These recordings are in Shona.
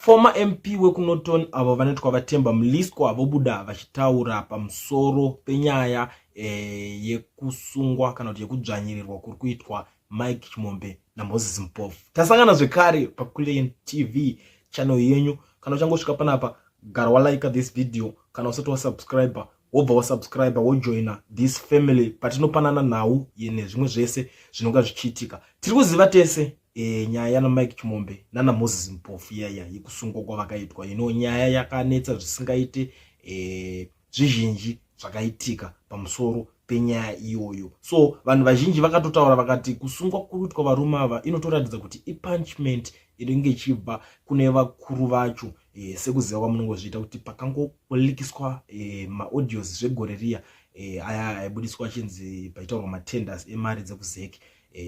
Former MP wekuNorton avo vanoitwa VaTemba Mliswa vobuda vachitaura pamusoro penyaya yekusungwa kana kuti yekudzvanyirirwa kuri kuitwa Mike Chimombe naMoses Mpofu. Tasangana zvekare paKulian TV channel yenyu. Kana uchangosvika panapa, gara walike this video. Kana usati wasubscribe, wobva wasubscribe, wojoina this family patinopanana nhau nezvimwe zvese zvinonga zvichiitika. Tiri kuziva tese nyaya yana Mike Chimombe nana Moses Mpofu iyaya yekusungwa kwavakaitwa. Ino nyaya yakanetsa zvisingaite, zvizhinji zvakaitika pamusoro penyaya iyoyo. So vanhu vazhinji vakatotaura vakati kusungwa kuri kuitwa varume ava inotoratidza kuti ipunishment inenge ichibva kune vakuru vacho, sekuziva kwamunongozviita kuti pakangolikiswa maaudios zvegore riya aya aibudiswa achinzi paitaurwa matenders emari dzekuZEC,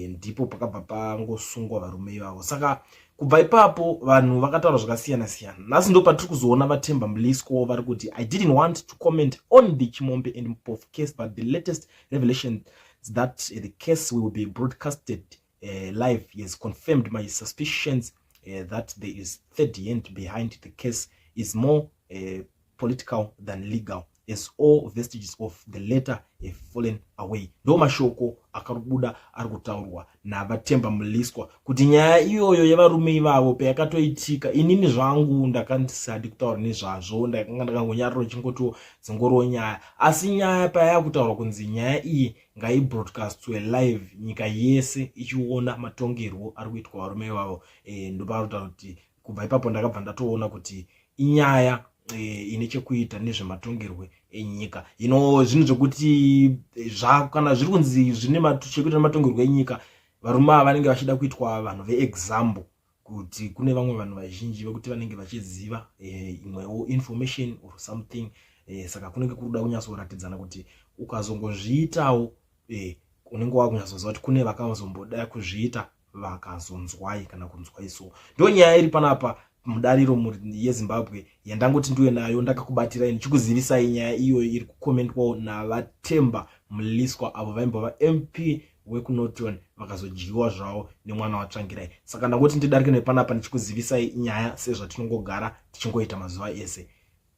ndipo pakabva pangosungwa varume ivavo. Saka kubva ipapo vanhu vakataura zvakasiyana siyana. Nhasi ndo patiri kuzoona VaTemba Mliswa vari kuti, "I didn't want to comment on the Chimombe and Mpofu case, but the latest revelation that the case will be broadcasted live has confirmed my suspicions that there is third hand behind. The case is more political than legal, as all vestiges of the latter have fallen away." Ndo mashoko akabuda ari kutaurwa naVaTemba Mliswa kuti nyaya iyoyo yevarume ivavo payakatoitika, inini zvangu ndakandisadi kutaura nezvazvo, ndakanga ndakangonyararo chingoti dzingoriwo nyaya. Asi nyaya payakutaurwa kunzi nyaya iyi ngaibroadcastwe live, nyika yese ichiona matongerwo ari kuitwa varume ivavo, ndoparotaura kuti kubva ipapo ndakabva ndatoona kuti inyaya ine chekuita nezvematongerwe enyika. Ino zvinhu zvekuti kana zviri kunzi zvine chekuita nematongerwo enyika, varume ava vanenge vachida kuitwa vanhu veexample kuti kune vamwe vanhu vazhinji vekuti vanenge vachiziva imwewo information or something. Saka kunenge kuri kuda kunyatsoratidzana kuti ukazongozviitawo, unenge wakunyatsoziva kuti kune vakazomboda kuzviita vakazonzwai kana kunzwai. So ndo nyaya iri panapa mudariro yeZimbabwe yandangoti ndiwe nayo ndakakubatirai ndichikuzivisai nyaya iyoyo iri kucommentwawo naVaTemba Mliswa avo vaimbova MP wekuNorton vakazodyiwa zvavo nemwana waTsvangirai. Saka ndangoti ndidarike nepanapa ndichikuzivisai nyaya sezvatinongogara tichingoita mazuva ese.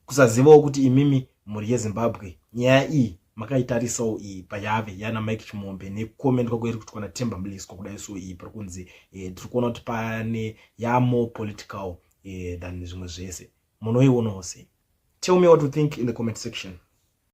Kusazivawo kuti imimi mhuri yeZimbabwe nyaya iyi makaitarisawo iyi payave yana Mike Chimombe nekucommentwa kwairi kuitwa naTemba Mliswa kudai. So iyi pari kunzi tiri kuona kuti pane yamore political than zvimwe zvese. Munoionawo sei? Tell me what you think in the comment section.